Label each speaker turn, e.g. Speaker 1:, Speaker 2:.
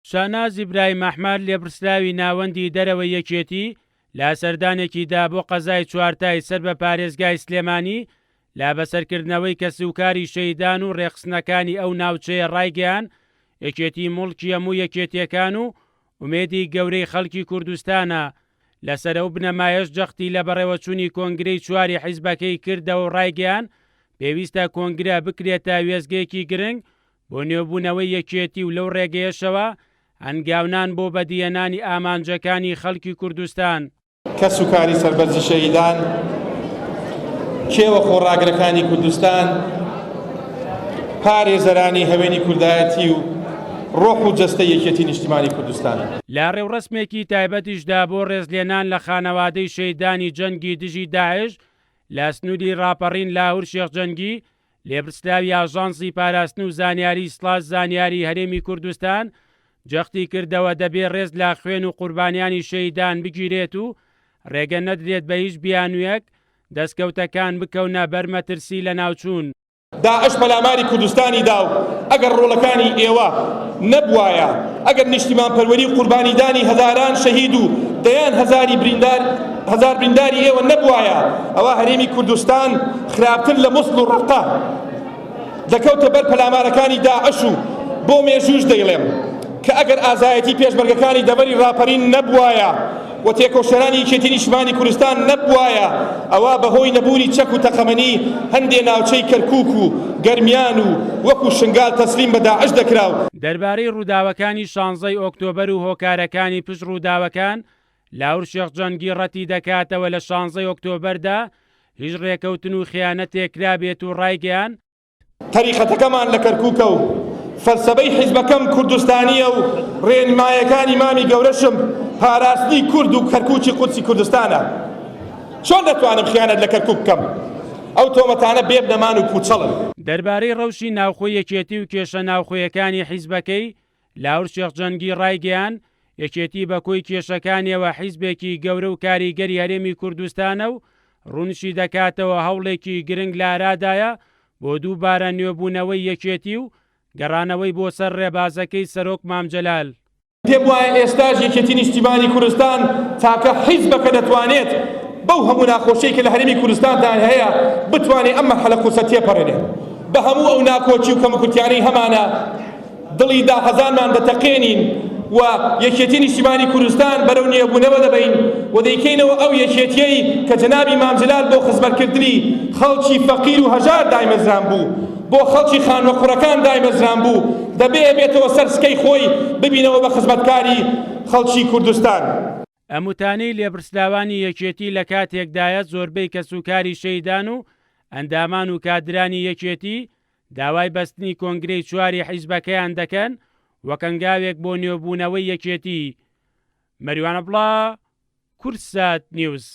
Speaker 1: شاناز ئیبراهیم ئەحمەد، لێپرسراوی ناوەندی دەرەوەی یەکێتی، لە سەردانێکیدا بۆ قەزای چوارتای سەر بە پارێزگای سلێمانی، لە بەسەرکردنەوەی کەسوکاری شەهیدان و رێکخستنەکانی ئەو ناوچەیە رایگەیاند، یەکێتی موڵکی هەموو یەکێتییەکان و ئومێدی گەورەی خەڵکی کوردستانە، لەسەر ئەو بنەمایەش جەختی لە بەڕێوەچوونی کۆنگرەی چواری حیزبەکەی کردەوە و رایگەیاند، پێویستە کۆنگرە بکرێتە وێستگەیەکی گرنگ بۆ نوێبوونەوەی یەکێتی و لەو ڕێگەیەشەوە هەنگاونان بۆ بەدیهێنانی ئامانجەکانی خەڵکی کوردستان.
Speaker 2: کەس و کاری سەربەرزی شەهیدان، کێوە خۆڕاگرەکانی کوردستان، پارێزەرانی هەوێنی کوردایەتی و ڕۆح و جەستەی یەکێتی نیشتیمانی کوردستان.
Speaker 1: لە ڕێوڕەسمێکی تایبەتیشدا بۆ ڕێزلێنان لە خانەوادەی شەهیدانی جەنگی دژی داعش لە سنووری ڕاپەڕین لاهور شێخ جەنگی، لێپرسراوی ئاژانسی پاراستن و زانیاری سڵاش زانیاری هەرێمی کوردستان جەختی کردەوە دەبێ ڕێز لە خوێن و قوربانیانی شەهیدان بگیرێت و ڕێگە نەدرێت بە هیچ بیانوویەک دەستکەوتەکان بکەونە بەر مەترسی لەناوچوون.
Speaker 2: داعش پەلاماری کوردستانی دا و ئەگەر ڕۆڵەکانی ئێوە نەبوایە، ئەگەر نیشتیمانپەروەری و قوربانیدانی هەزاران شەهید و دەیان هەزاری بریندار هەزار برینداری ئێوە نەبوایە، ئەوا هەرێمی کوردستان خراپتر لە موسڵ و ڕەققە دەکەوتە بەر پەلامارەکانی داعش و بۆ مێژووش دەیڵێم کە ئەگەر ئازایەتی پێشمەرگەکانی دەڤەری ڕاپەرین نەبوایە و تێکۆشەرانی یەکێتی نیشتمانی کوردستان نەبوایە ئەوا بەهۆی نەبوونی چەک و تەقەمەنی هەندێ ناوچەی کەرکوک و گەرمیان و وەکو شنگال تەسلیم بە داعش دەکرا و
Speaker 1: دەربارەی ڕووداوەکانی شانزەی ئۆکتۆبەر و هۆکارەکانی پشت ڕووداوەکان، لاهور شێخ جەنگی ڕەتی دەکاتەوە لە شانزەی ئۆکتۆبەردا هیچ ڕێکەوتن و خیانەتێک کرابێت و ڕایگەیاند،
Speaker 2: تەریقەتەکەمان لە کەرکوکە و فەلسەفەی حیزبەکەم کوردستانییە و ڕێنمایەکانی مامی گەورەشم پاراستنی کورد و کەرکوکی قودسی کوردستانە. چۆن دەتوانم خیانەت لە کەرکوک بکەم؟ ئەو تۆمەتانە بێ بنەمان و پوچەڵن.
Speaker 1: دەربارەی ڕەوشی ناوخۆی یەکێتی و کێشە ناوخۆیەکانی حیزبەکەی، لاهور شێخ جەنگی ڕایگەیاند، یەکێتی بە کۆی کێشەکانیەوە حیزبێکی گەورە و کاریگەری هەرێمی کوردستانە و ڕوونیشی دەکاتەوە هەوڵێکی گرنگ لە ئارادایە بۆ دووبارە نوێبوونەوەی یەکێتی و گەڕانەوەی بۆ سەر ڕێبازەکەی سەرۆک مام جەلال.
Speaker 2: پێم وایە ئێستاش یەکێتی نیشتیمانی کوردستان تاکە حیزبە کە دەتوانێت بەو هەموو ناخۆشیەی کە لە هەرێمی کوردستاندا هەیە بتوانێت ئەم مەرحەلە قورسە تێپەڕێنێت. بە هەموو ئەو ناکۆکی و کەموکورتیانەی هەمانە دڵی داخەزانمان دەتەقێنین و یەکێتی نیشتیمانی کوردستان بەرەو نوێبوونەوە دەبەین و دەیکەینەوە ئەو یەکێتیەی کە جەنابی مام جەلال بۆ خزمەتکردنی خەڵکی فەقیر و هەژار دایمەزرانبوو، بۆ خەڵکی خانوە قوڕەکان دایمەزرانبوو، دەبێ بێتەوە سەر سکەی خۆی ببینەوە بە خزمەتکاری خەڵکی کوردستان.
Speaker 1: ئەم وتانەی لێپرسراوانی یەکێتی لە کاتێکدایە زۆربەی کەسوکاری شەهیدان و ئەندامان و کادرانی یەکێتی داوای بەستنی کۆنگرەی چواری حیزبەکەیان دەکەن وەک هەنگاوێک بۆ نوێبوونەوەی یەکێتی. مەریوان عەبدوڵا، کوردسات نیوز.